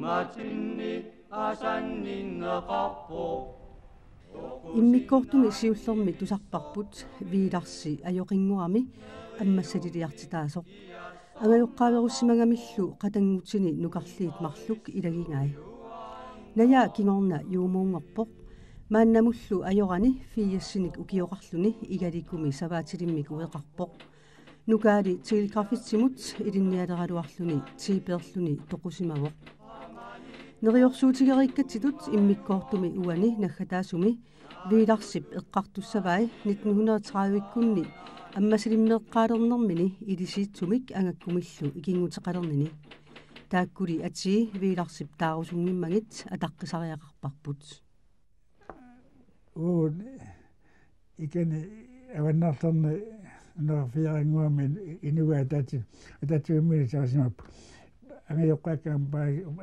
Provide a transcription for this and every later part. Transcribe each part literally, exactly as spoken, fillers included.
Atinni asanninneqarpoq. Immikkoortumi siullermi tusarparput Viilarsi ajoqinngorami ammassaliliartitaasoq. Angajoqqaaverussimagaangamillu qatanngutini nukarliit marluk ilagigai. Naja kingorna juumuunngorpoq. Maannamullu ajorani firsinik ukioqarluni Igalikumi sapaatilimmik ueqarpoq. Nukaali telegrafitsimut ilinnialeraluarluni tiipeerluni toqusimavoq. Neriorsuutigereerikkatsitut immikkoortumi uani naggataasumi Viilarsip eqqartussavai nitten hundrede tredive-kkunni ammassalimmeeqqaalernermini ilisiitsumik angakkumillu ikinnguteqalernini. Taakkuli atii Viilarsip taarusunngimmagit ataqqisariaqarparput. Uun ikani avannarlerni nunaqarfigiarannguami inuit ataatsip, ataatsip immiussaasimapput. Angajoqqaakka aamma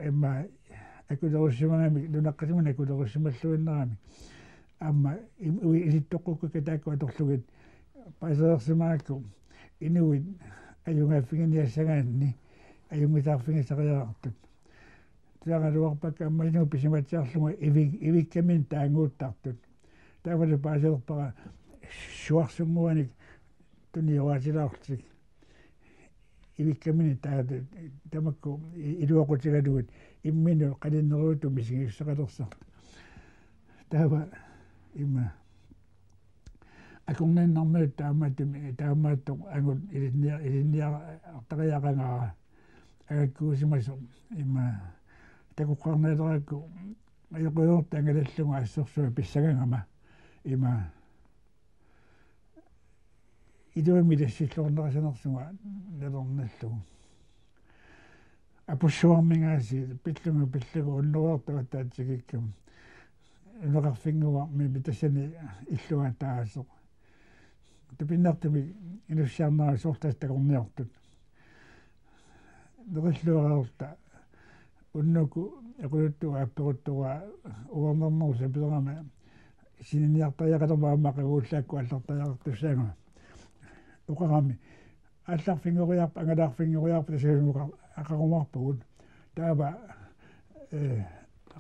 imma akulerussimagamik, nunaqqatiminnik akulerussimalluinnaramik. Aamma im-, uagut ilitsoqqukkakka taakku atorlugit paasereersimagakku inuit ajugaaffiginiassagaanni ajunngisaarfigisariaqartut. Tusagaluarpakka aamma inuit pisimatsiarlunga ivi-, ivikkaminnik taannguuttartut. Taavalu paasereerpara suarsunnguanik tunioratilaarlutik. Ivikkaminnik taatut tamakku i-, iluaqutigalugit imminut qaninneruutut misigissuseqalersartut. Taava imma akornanninnarmiut taamaattumik, taamaattoq angut ilinnia-, ilinniartariaqangaara. Angakkuusimasoq imma takoqqaarnialerakku ajoqiorta angalallunga assersuaq pissagagama imma iluamik ilassilluarnerasanersunga nalornallugu. Apussuarmigaasiit pillunga pillugu unnuartoq ataatsigikkami. Nunaqarfinnguarmi tassani illuataasoq. Tupinnartumik inussiarnera soorlu tassa takorniortut. Nerilluareerluta unnukkut equluttuaq aapperuttuaq uernernerup sapilerama sininiartariaqalerama aamma qaguullaakkut aallartariaqartussaagama. Oqarami aallarfinngoriarp-, angalaarfinngoriarput tassa uka aqarumaarpugut. Taava, eh,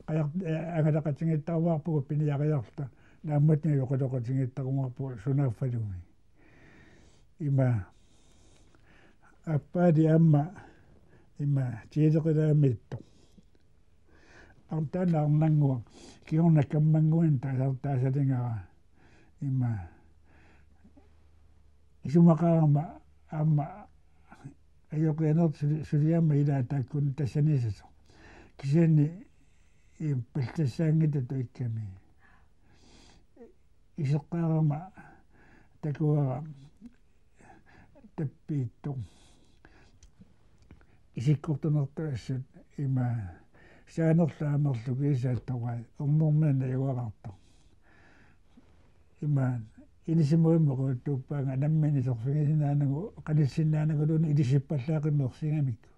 qajart-, eh, angalaqatigiittarumaarpugut piniariarluta. Naammattunik oqaloqatigiittarumaarpugut sunaaffaluunniit. Imma aappaali aamma imma tiileqilaamiittoq. Artaana arnannguaq kingorna kammannguaq taasa-, taasalingaara. Imma isumaqarama aamma ajoqianeersoq suli-, suliama ilaa taakkua tassaniissasoq. Kisianni i-, paltassaanngitsutut ikkami. Iseqqaarama takuara tappiittoq. Isikkortunertut assut imma saanerlu amerlu kiisaattorai ernerminnut najugaqartoq. Imma inisimavimmi oqaluttuuppaanga nammineq iserfigisinnaanagu, qanissinnaanaguluunniit ilisippallaaqimmik ersigamikku.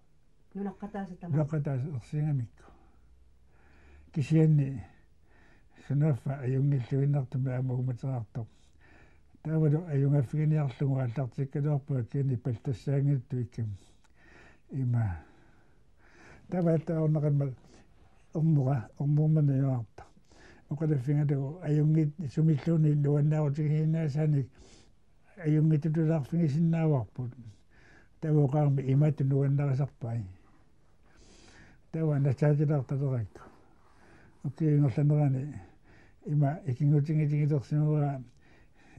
Nunaqqataasut tamaasa. Nunaqqataasut ersigamikku. Kisianni sunaaffa ajunngilluinnartumik aamma uumateqartoq. Taavalu ajugaaffiginiarlugu aallartikkaluarpunga kisianni paltassaanngitsutut ikkami. Imma. Taava aatsaat orneqimmat ernera, ernerminnut najugaqartoq. Oqaluffigalugu ajunngit-, sumilluunniit nuannaarutigisinnaasaanik ajunngitsutulaarfigisinnaavarput. Taava oqarami imatut nuannarisarpai. Taava nassaatilaartalerakku. Ukiup ingerlanerani ima ikinngutigiinnarsimavara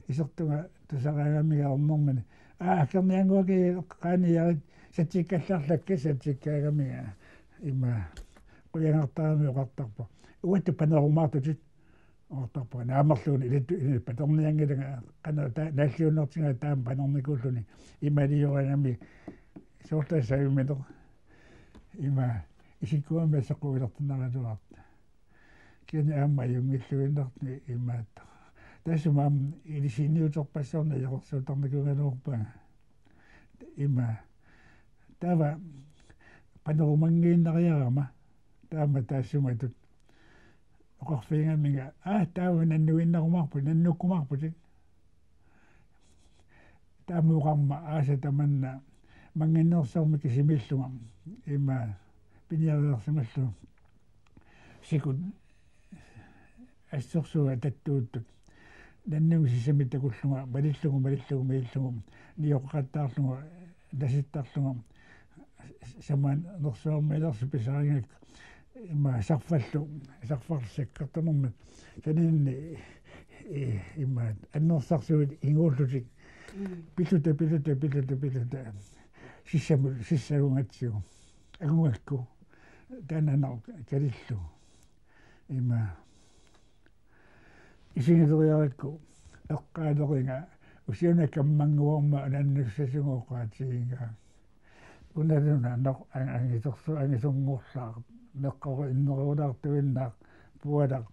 isertunga tusaraagamiga ernermini. Aa, akkerniannguakka qaaniarit satsikkallarlakka satsikkaagamiga. Ima qujanartaramik oqartarpoq. Uattut panerumaartutit. Oqartarpunga naamerluunniit ilittu-, ilittu paternianngilanga qanoq ta-, naalliunnertigaa taama panernikkuulluni imalioragami soorlu savimineq ima isikkuamik seqquilertinaraluarta. Kisianni aamma ajunngilluinnartut imaattoq. Taassuma aamma ilisiniuterpassuarnik ajorsuutarnikuugaluarpanga. Ima. Taava panerumanngiinnariarama. Taama taassumatut. Oqarfigigaminga, aa, taava nannuinnarumaarputit, nannukkumaarputit. Taama oqarama aasaq tamanna mannginnersormi kisimillunga ima piniareersimallugu. Sikut assorsuaq tattuuttut. Nannumi sisami takullunga, malillugu, malillugu, malillugu, nioqqaqattaarlunga, nasittarlunga, samaan nersuarmi ilersi pisarigakkit, ima sarfallu, sarfarlu sakkortunermik, saninni, i-, ima annersarsuit inguullutik, Mm. pilluta, pilluta, pilluta, pilluta, sissamut, sissagungatsigu, angugakku, taanna kalillugu. Ima isigileriarakku eqqaaleriga usiuna kammannguarma unannussasugut oqaatigigaat. Unaluna noq an-, angisorsu-, angisunngorlaaq, meqqoq innerulaartuinnaaq pualaq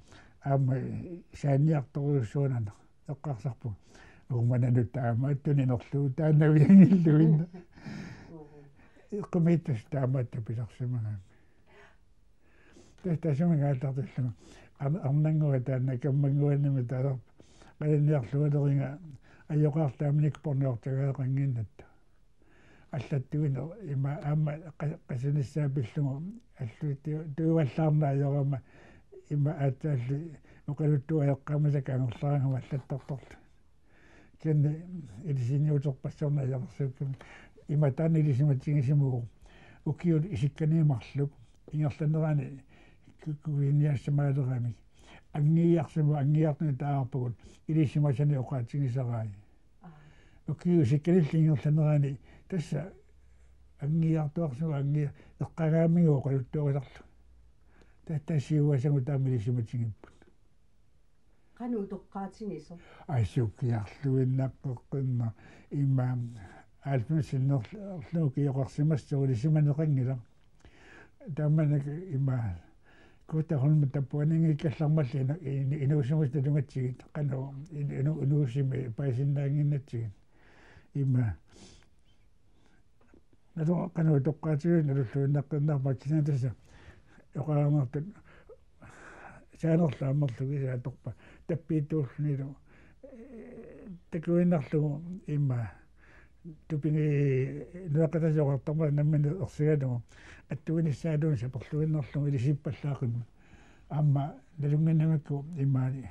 aamma saanniartorujussuananaq eqqarsarpunga. Uumananut taamaattunik nerluutaannavianngilluinnaq. Eqqumiitsussat taamaattut pisarsimagami. Tassa tasumiga aallartillugu. Ar-, arnannguaq taanna kammannguanimi taasarpoq. Qaninniarlualeriga ajoqaaq taamanikkut porniortagaqannginnatta. Allattuineq ima aamma qa-, qasinissaa pillugu alluittu tuivallaarna ajorama ima aatsaalli oqaluttuaq eqqaamasakka angerlaraangama allattortorlu. Kisianni ilisiniuterpassuarnik ajorsuukkami. Ima taanna ilisimatigisimavugut. Ukiut isikkaniit marluk ingerlanerani ku-, kuiniassamaaleramik. Angiiarsimavugut, angiiartunik taasarpagut ilisimasanik oqaatigisarai. Aa. Ukiut isikkanillu ingerlanerani tassa angiiartuarsimavugut, angiia-, eqqagaamigut oqaluttuarisarlugit. Tassa siuasagut taama ilisimatigipput. Qanoq utoqqaatigisoq? Ai, sukiarluinnaqqeqqinnaq ima halvfemsinik nerlugu ukioqarsimassooq ilisimaneqanngilaq. Taamanikkut ima Gustaf Holmip tappavaniinngikkallarmalli inu-, inu-, inuusimasut nalunngatsigit, qanoq in-, inu-, inuusumik paasinnaannginnatsigit. Ima Nalo qanoq utoqqaatigisoq nalulluinnaqqinnaarpara kisianni tassa oqarnertut saanerlu amerlugit atorpaa tappiittuullunilu, eh, takuinnarlugu ima tupigi nueqatasoqartarma nammineq ersigalugu attuinissaaluunniit saperluinnarlugu ilisippallaaqimmat. Aamma nalunnginnamikku imaani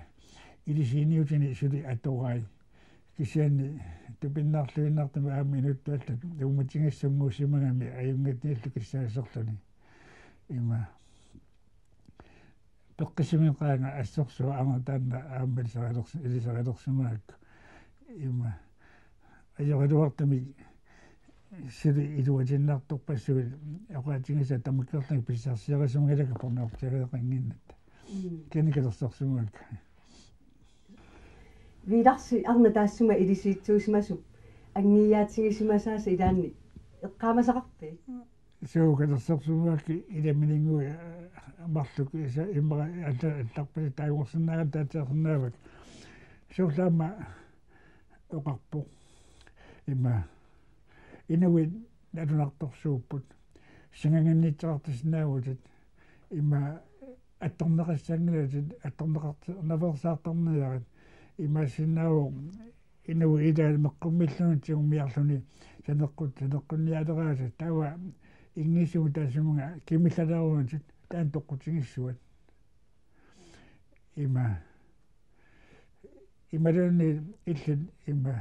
ilisiiniutinik suli atorai. Kisianni tupinnarluinnartumik aamma inuttut allat uummatigissunnguussimagami ajunngitsunnillu kissaassorluni. Ima peqqissumiinngaanga assorsuaq arnaq taanna aamma ilisarilersi-, ilisarilersimagakku. Ima ajoraluartumik suli iluatinnartorpassuit oqaatigisaat tamakkerlugit pissarsiarisimagilakkit porniortagaqannginnatta. Mm. Kisianni katersorsimagakku. Viilarsi arnaq taassuma ilisiitsuusimasup angiiaatigisimasaasa ilaanni eqqaamasaqarpit? Suu, katersorsimagakkit ilamininngui, eh, marluk isa-, immaqa alla-, allarpasik taagorsinnaagakkit taatsiarsinnaavakka. Soorlu aamma oqarpoq. Ima inuit nalunartorsuupput. Singaginnitseqartissinnaavutit. Ima attorneqassanngilatit, attorneqarti-, naveersaartarniarit. Imaassinnaavoq inuit ilaat meqqummilluni tigummiarluni saneqqut-, saneqqunnialeraasut. Taava inngisuut taassuminnga kimillalaarumatit taanna toqqutigissuat. Ima. Imaluunniit illit ima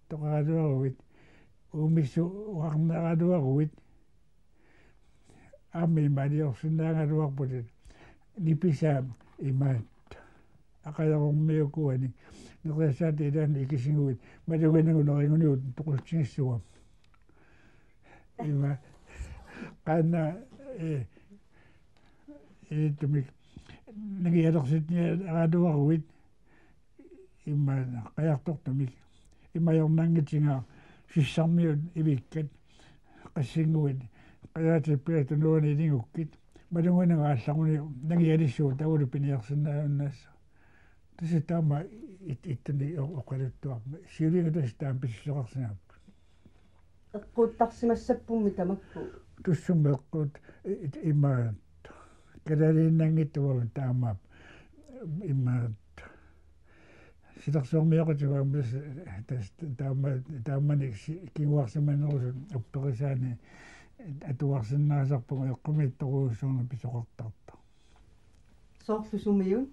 toqaraluaruit, uumissuarneraluaruit, aamma ima aliorsinnaagaluarputit, nipisaa imaat aqajarormiukuani, nerisassaatit ilaanni ikisiguit, malugineq nerigunigit toqutigissua. Ima, qaannaa, eh, iittumik, nangialersitniaraluaruit, ima, qajartortumik, ima ajornanngitsinga, sissarmiut ivikkat, qassinnguit, qajaatit piatunnuani iligukkit, malugineq aallaruni, nangialissuugut, taavalu piniarsinnaajunnaassaaq. Tassa taama it-, ittunik o-, oqaluttuarpoq. Siuliani tassa taama pisussaqarsinnaavoq. Eqquuttarsimassappummik tamakku. Tussumik eqquut-, i-, i-, imaat. Kalaalliinnanngitsuagut taamaappoq. Imaat. Silarsuarmioqatigut aamma tassa, tassa taama-, taamani si-, kinguarsimanerusut upperisaanni atuarsinnaasarpunga eqqumiitsorujussuarnik pisoqartartoq. Soorlu sumiut?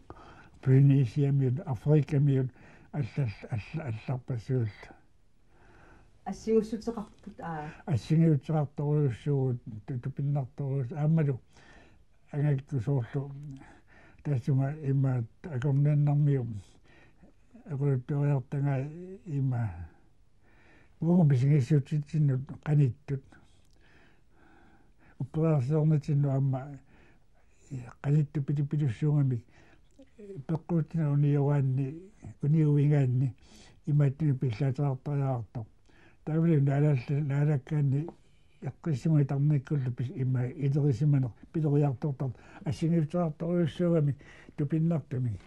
Polynesia-miut, Afrika-miut, allal-, alla-, allarpassuullu. Assingussuteqarput, aa. Assigiuttoqartorujussuugut, tu-, tupinnartorujus-, aammalu angakkut soorlu taassuma imaattoq akornannermiu oqaluttuariartagai ima uagut misigissutsitsinnut qanittut. Upperiarsiornitinnut aamma qanittut pilu-, pilussuugamik peqquutsinut unioraanni, uniuigaanni imaattunik pillaateqartariaqartoq. Taavalu naalal-, naalakkaanni eqqissimaneq tarnikkullu pis-, ima ilerisimaneq pileriartortartoq assigiuttoqartorujussuugamik tupinnartumik.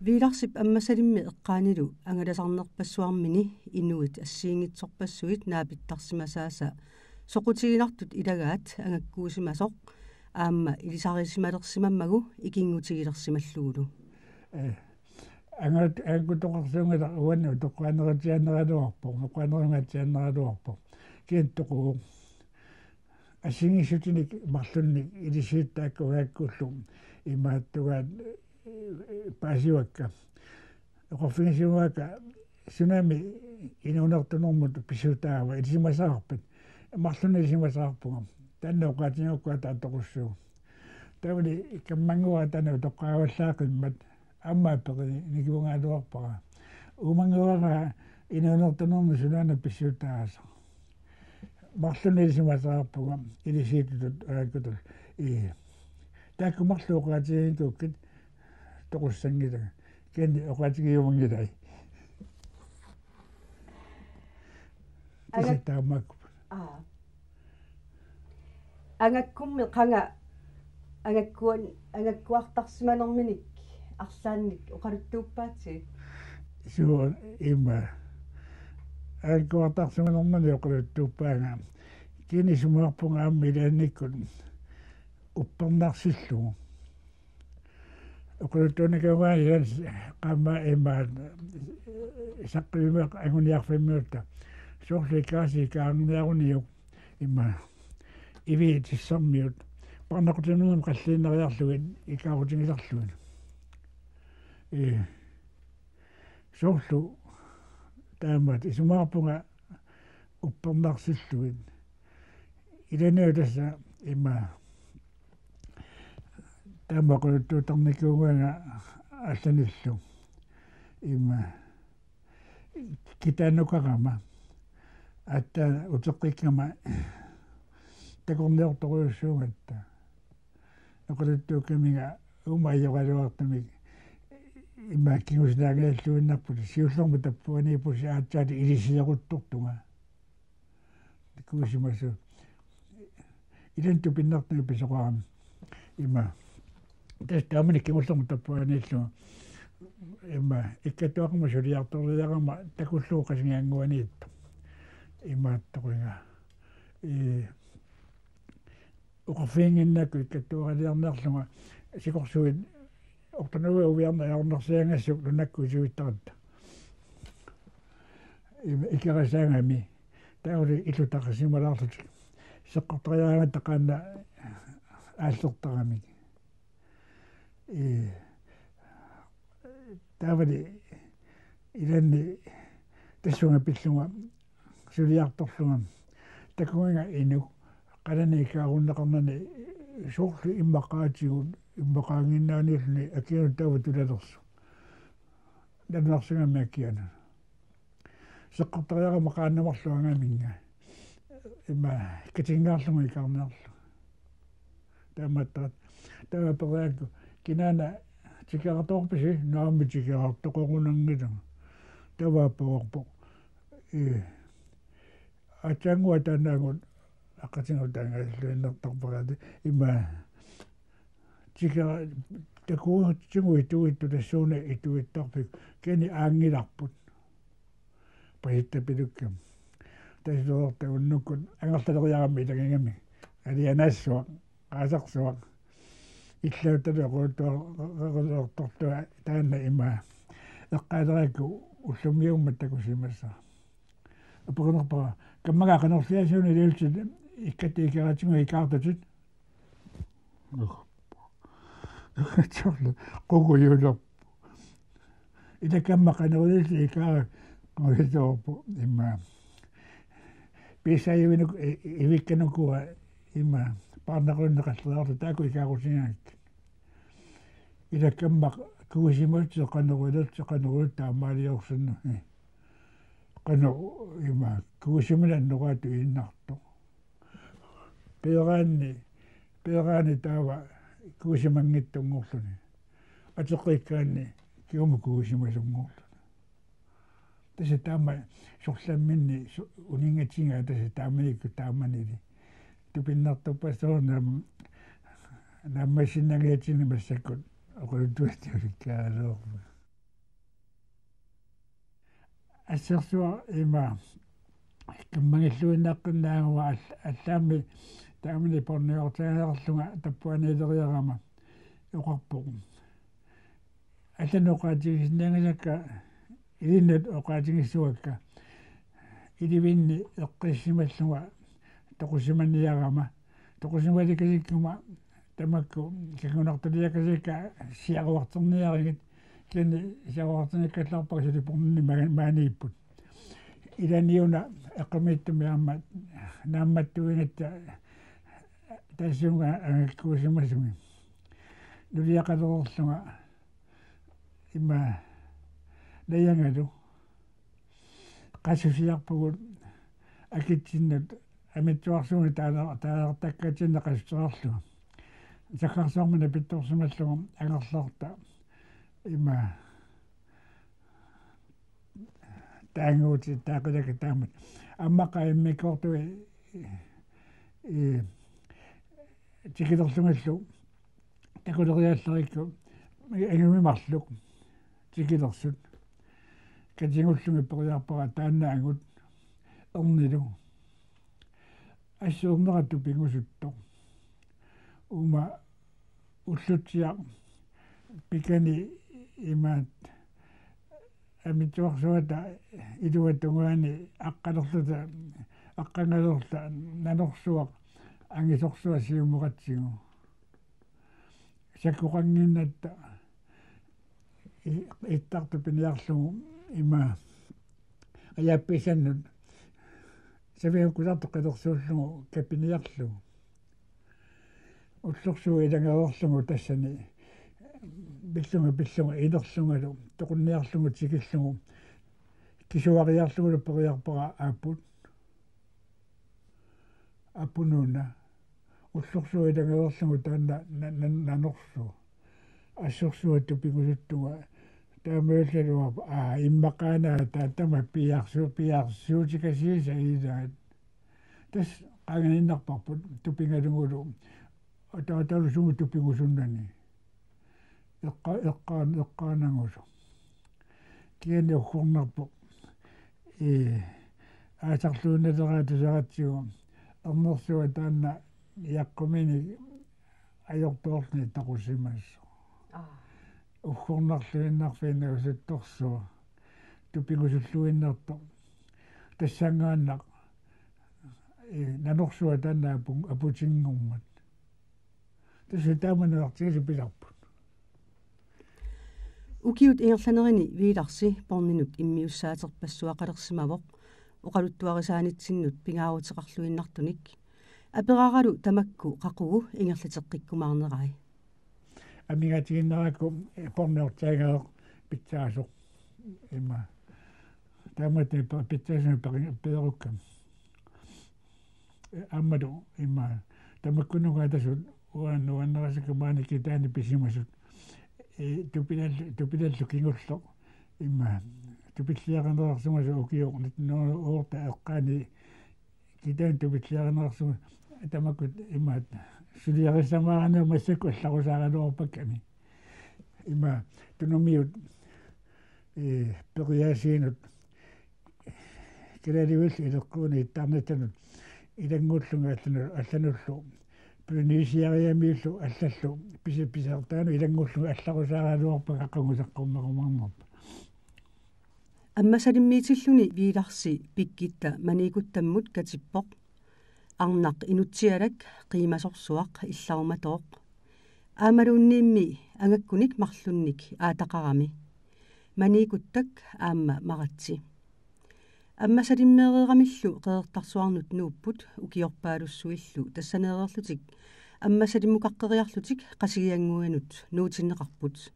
Viilarsip Ammassalimmi eqqaanilu angalasarnerpassuarmini inuit assigiinngitsorpassuit naapittarsimasaasa soqutiginartut ilagaat angakkuusimasoq aamma ilisarisimalersimammagu ikinngutigilersimallugulu. Ee, angat-, angakkutoqarsuunngilaq uannut toqqaanneritsiaannaraluarpoq, toqqaannerungaatsiaannaraluarpoq. Kisianni toquvoq. Assigiinngissutinik marlunnik ilisiit taakku angakkullu imaattugaat, ee, paasivakka. Oqarfigisimaakka sunami inuunertunermut pissutaava, ilisimasaarpit? Marlunnik ilisimasaarpunga. Taanna oqaatigigukku ataattoqussuuvoq. Taavali kammannguara taanna utoqqaavallaaqimmat aamma peqini nikivungaluarpara. Uumannguara inuunertunermut sunaana pissutaasoq. Marlunnik ilisimasaarpunga ilisiitutut angakkutullu. Ii. Taakku marluk oqaatigigukku toqussanngilanga. Kisianni oqaatigiumanngilai. Kisianni Angak-, taamaakku. Aa. Angakkummi qanga angakkuan-, angakkuartarsimanerminik arlaannik oqaluttuuppaatit? Suu ima. Angakkuartarsimanermini oqaluttuuppaanga. Kisianni isumaqarpunga aamma ilaannikkut uppernarsillugu. Oqaluttuunikuugaanni ilaanni qaammat ima saqqummiuneq anguniarfimmiutta. Soorlu ikaasit ikaarniaruniuk ima iviit tissarmiut. Parnaqqutinernut qalliinnariarlugit ikaarutigisarlugit. Ee. Soorlu taamaat isumaqarpunga uppernarsillugit. Ilaanni tassa ima taama oqaluttuuttarnikuugaanga allanillu. Ima kitaannukarama aatsaat uteqqikkama takorniortorujussuugatta. Oqaluttuukkamiga uuma ajoraluartumik ima kingusinaangajalluinnarpusi siullermik tappuaniippusi aatsaat ilisioruttortunga. Takusimasoq. Ilaanni tupinnartumik pisoqarami. Ima. Tassa taamani kingullermik tappuaniillunga. Ima ikkattuaqqamut suliartorliarama takullugu Qasigiannguaniittoq. Imaattoqinga. Ee, oqarfiginnginnakku ikkattuaraliarniarlunga sikorsuit ortanuga uiarneq ajornarsiaanngassuk nunakkut isuittaratta. Ima ikerasaagami. Taavalu ilutaqisimalaarlutik. Seqqortariaraangatta qaannat aallertaramik. Ee, taavali ilaanni tassunga pillunga suliartorlunga. Takuginga inuk qalani ikaarunneqarnani soorlu immaqaatigut, immaqaannginnaaniilluni akianut taava tulalersoq. Nalunarsigamik akianut. Seqqortariarama qaannat marluk angaminnga. Ima katinngaarlugu ikaarniarlugu. Taamaattoq. Taava aperigaakku kinaana tikeraartoqarpisi? Naamik tikeraartoqarunanngilanga. Taava aperiarpoq. Ee. Aatsaannguaq taannaagut aqatigut taangajalluinnartarpara ima tikera-, takugutsigu ituittut tassuuna ituittarfik kisianni aanngilarput. Pasittapilukkami. Tassa unnukkuit angerlaleriarami ilagigamik. Alianaassuaq, qaasarsuaq. Illattalu oqaluttuareqalertortua taanna ima. Eqqaaleraakku ullummiummat takusimassara. Aperinerpara. Kammaga qanorliasuuna iliuutsit ikkatta ikeratsigu ikaartutit? Uu. Soorlu qukujulerpoq. Ilakkamma qanoq ilillutik ikaara qujatoorpoq immaqa. Pisajuinuk ivikkanukua immaqa paarnaqunneqalleriarlutik taakku ikaarusigakkit. Ilakkamma kuisimasut qanoq ilillutik qanoq ilillutik taamaaliorsinnut. Qanoq immaqa kuisimanut annoraatut iinnartoq. Peeraanni, peeraanni taava kuisimanngitsunngorluni. Ateqqikkaanni kingumut kuisimasunngorluni. Tassa taama sorlamminni su-, uninngatigaa tassa taamanikkut taamanili. Tupinnartorpassuarnik naam-, naammassinnangajatsinnit massakkut oqaluttuatsiulikkaaraluarpunga. Assersuaq immaqa kammagilluinnaqqinnaagama all-, allaammi taamani porniortaanerlunga tappuaniileriarama oqarpoq. Allanut oqaatigisinnaangasakka ilinnut oqaatigissavakka ilivinni eqqissisimallunga toqusimaniarama. Toqusimalikasikkuma tamakku kangunartuliakasiakka siaruarterniarigit, kisianni siaruarternikkallarpakka suli porninni ma-, maaniipput. Ilaniuna eqqumiitsumik aamma naammattuigatta tassunga angakkuusimasumi. Nuliaqalereerlunga immaqa najangalu qassusiarpugut akitsinnut amitsuarsuunik taala-, taalertakkatsinnut qassutereerlunga. Sakkarsuarmi napittorsimallugu angerlarta immaqa taanguutit taaqilakka taamak. Aamma qaa immikkoortui, ii, tikilerlugillu takuleriallerikku angumi marluk tikilersut. Katigullugit periarpara taanna angut ernilu. Assut ernera tupigusuttoq. Uuma ullutsiaq pikani imaat amitsuarsuata iluatungaani aqqalerluta aqqangalerluta nanorsuaq angisorsuaq siumoqatsigu. Sakkoqannginnatta i-, ittartut piniarlugu ima ajaappisannut saviukkusartoq qilersuullugu kapiniarlugu. Ullorsuaq ilangareerlugu tassani pillunga pillunga ilerlungalu toqunniarlugu tikillugu kisuariarlugulu periarpara aapput. Aapput nuuna. Ullorsuaq ilangareerlugu taanna na-, na-, nanorsuaq. Assorsuaq tupigusuttunga. Taamaallaluarpoq aa immaqaana taama piiarsu-, piiarsuutikasiisa ilaat. Tassa qaangiinnarparput tupigalugulu. Ataatalu sumut tupigusunnani. Eqqa-, eqqaan-, eqqaanagulu. Kisianni uggornarpoq. Ii, aasarluinnaleraat tusaratsigu. Ernersuaq taanna iaqquminik ajortoorluni taqusimasoq. Aa. Uggornarluinnarfiinnarusuttorsuaq. Tupigusulluinnartoq. Tassanngaannaq. Ii, nanorsuaq taanna apun-, aputinngormat. Tassa taama nuannertigisut pisarput. Ukiut ingerlanerini Viilarsi porninut immiussaaterpassuaqalersimavoq oqaluttuarisaanitsinnut pingaaruteqarluinnartunik. Aperaaralu tamakku qaqugu ingerlateqqikkumaarnerai. Amigaatigiinnarakku porniortaagereq pitsaasoq. Ima. Taamaattumik pe-, pitsaasunut peri-, peerukkami. Aammalu ima tamakkununnga atasut uan-, nuannerasakka maani kitaani pisimasut. Ii, tupilal-, tupilalluk kingulleq. Ima tupilliarineqarsimasoq ukioq nitten hundrede og otte eqqaani kitaani tupilliarineqarsimasoq tamakkut imaat suliarissamaarani massakkut allarusaaraluarpakkami. Ima Tunumiut, ii, periaasiinut Kalaallit Nunaanni ileqquunit ittarnittanut ilanngullunga allanut, allanullu Polynesiamiullu allallu pisi-, pisartaanut ilanngullunga allarusaaraluarpakka qaqugu saqqummerumaarnerput. Ammasalimmiitilluni Viilarsi pikkitta maniikkuttammut katippoq. Arnaq inutsialak qiimasorsuaq illarumatooq. Aammaluunniimmi angakkunik marlunnik aataqarami. Maniikuttak aamma Maratsi. Ammasalimmeereeramillu Qeqertarsuarnut nuupput ukiorpaalussuillu tassaneereerlutik ammasalimmukaqqeriarlutik Qasigiannguanut nuutinneqarput.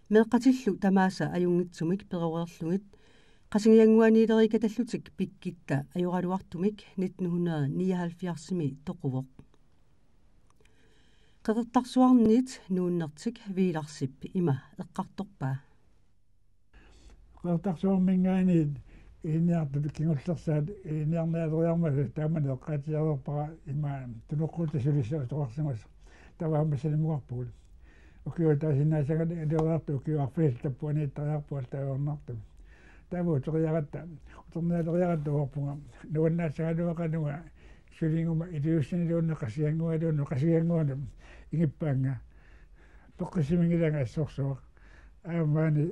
Meeqqatillu tamaasa ajunngitsumik peroreerlugit Qasigiannguaniileriikkatallutik Pikkitta ajoraluartumik nitten hundrede nioghalvfjerdsimi toquvoq. Qeqertarsuarnit nuunnertik Viilarsip ima eqqartorpaa. Qeqertarsuarminngaanniit ilinniartut kingullersaat ilinniarnialeriarmata taamani eqqaatsiareerpara ima tunoqquuta sulissaq utoqarsimasoq. Taava ammasalimmukarpugut. Ukiut taasinnaasagalugit ilioriartut ukiut arfinilit tappuaniittariaqarput altaajornartut. Taava uteriaratta, uternialeriaratta uarpunga nuannaassagaluaqanunga suliguma iliussiniluunniit Qasigianngualuunniit Qasigiannguanut ingippaannga. Peqqissiminngilaanga assorsuaq. Aamma maani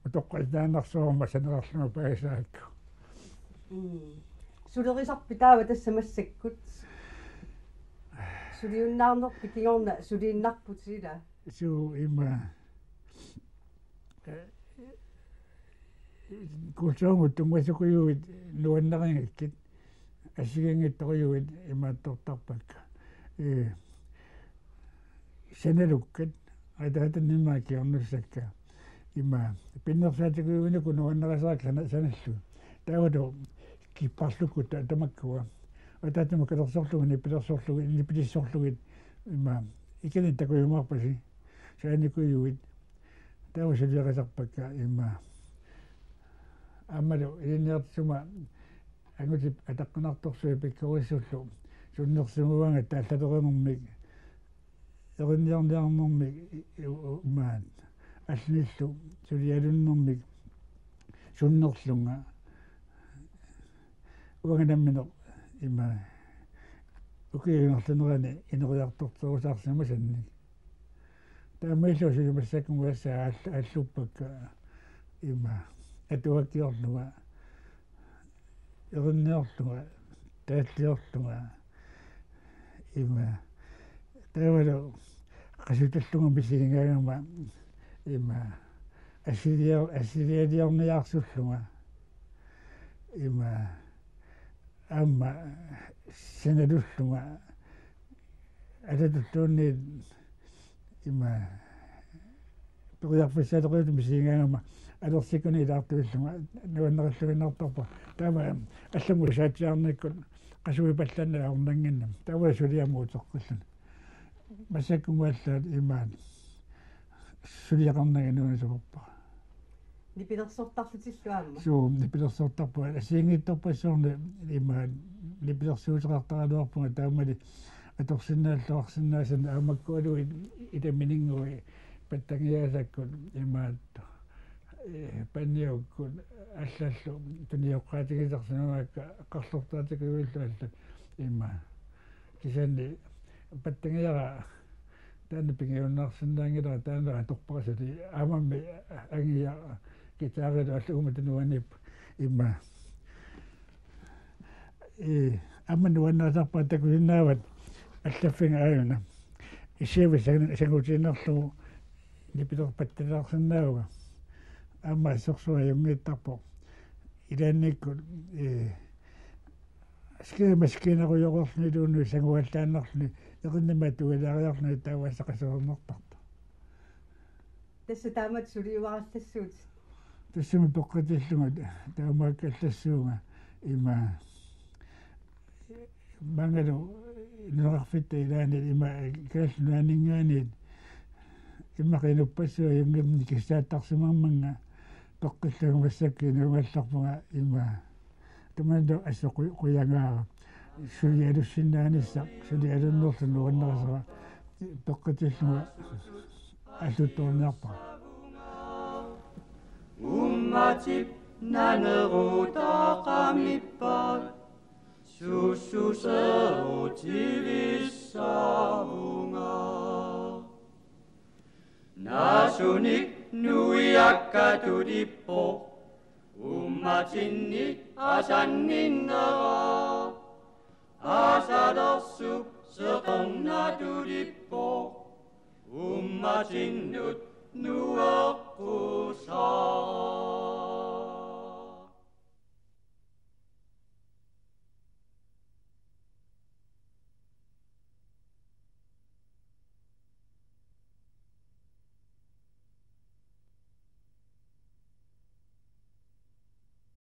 utoqqaat taannarsuarma sanerarlunga paasisakku. Mm. Sulerisarpit taava tassa massakkut? Suliunnaarnerpit kingorna suliinnarputit ila? Suu ima. Kulturimut tunngasukkujuit nuannarigakkit assigiinngitsorujuit imaattortarpakka. Ee, sanalukkat ataatannimmaa kingornussakka ima pinnersaatikujuinnakku nuannarisarakkit sana-, sanallugit. Taavalu kipparlukkut ta-, tamakkua. Ataatama kalersorlugit, nipilersorlugit, nipilissorlugit ima ikani takujumaarpasi. Saanikujuit. Taava suliarisarpakka ima. Aammalu ilinniartitsisuma angutip ataqqinartorsuit pikkorissullu sunnersimavuannga taallalerinermik, erinniarniarnermik i-, i-, u-, imaat allanillu sulialunnermik sunnerlunga. Uanga nammineq ima ukiup ingerlanerani ineriartorterusaarsimasannik. Taamaalilluta suli massakkut uagut aall-, aalluppakka ima atuakkiorlunga, erinniorlunga, taalliorlunga ima. Taavalu qasutallunga misigigaangama ima assilior-, assilialiorniarsullunga ima. Aamma sanalullunga atatulluunniit ima periarfissaaleqiutut misigigaangama alersikkunik ilaartuillunga nuannarilluinnartarpoq. Taava allamut saatsiarnikkut qasuipallaannaq ajornannginnami. Taava suliamut uteqqilluni. Massakkut uagut allaat imaat suliaqarnanga nuannaarpara. Nipilersortarlutillu aamma. Suu, nipilersortarput. Assigiinngitsorpassuarni imaat nipilersuuteqartaraluarpunga taammali atorsinnaalluarsinnaasannik aamma makkualuit itamininnguit pattangiaasakkut imaattoq. Ee, panniukkut allallu tunioqqaatigisarsimavaakka qarlortaatikujuillu allat ima. Kisianni pattangiara taanna pigiunnaarsinnaanngilara, taanna atorpara suli aammami angia guitarilu allat uuma tunuaniippoq ima. Ee, aamma nuannarisarpara takusinnaavat allaffiga aajuna. Issiavik sang-, sangutiinnarlugu nipilerpattalaarsinnaavunga. Aamma assorsuaq ajunngittarpoq. Ilaannikkut, ee, ski-, maskiinarujoreerluni iluunniit sanguallaannarluni, erinnimmik atuilaariarluni taava assaqasuernertartoq. Tassa taamatut suliuarallassuutit. Tassami peqqutillunga taamaakkallassuunga ima. Maanngalu nunaqarfitta ilaanni ima Kalaallit Nunaanninngaanniit ima qinuppassuit ajunngimmat kissaattarsimammannga peqqillunga massakkut inuugallarpunga ima. Tamanna assoqu-, qujangaara. Sulialussinnaanissaq, sulialunnerlu nuannarisara peqqutillunga alluttorniarpara. Uummatip naneruutaqamippat suussuseerutivissaavunga. Naasunik nuiakka tulippoq, uummatinni asanninnera. Asalersup seqerna tulippoq, Nuer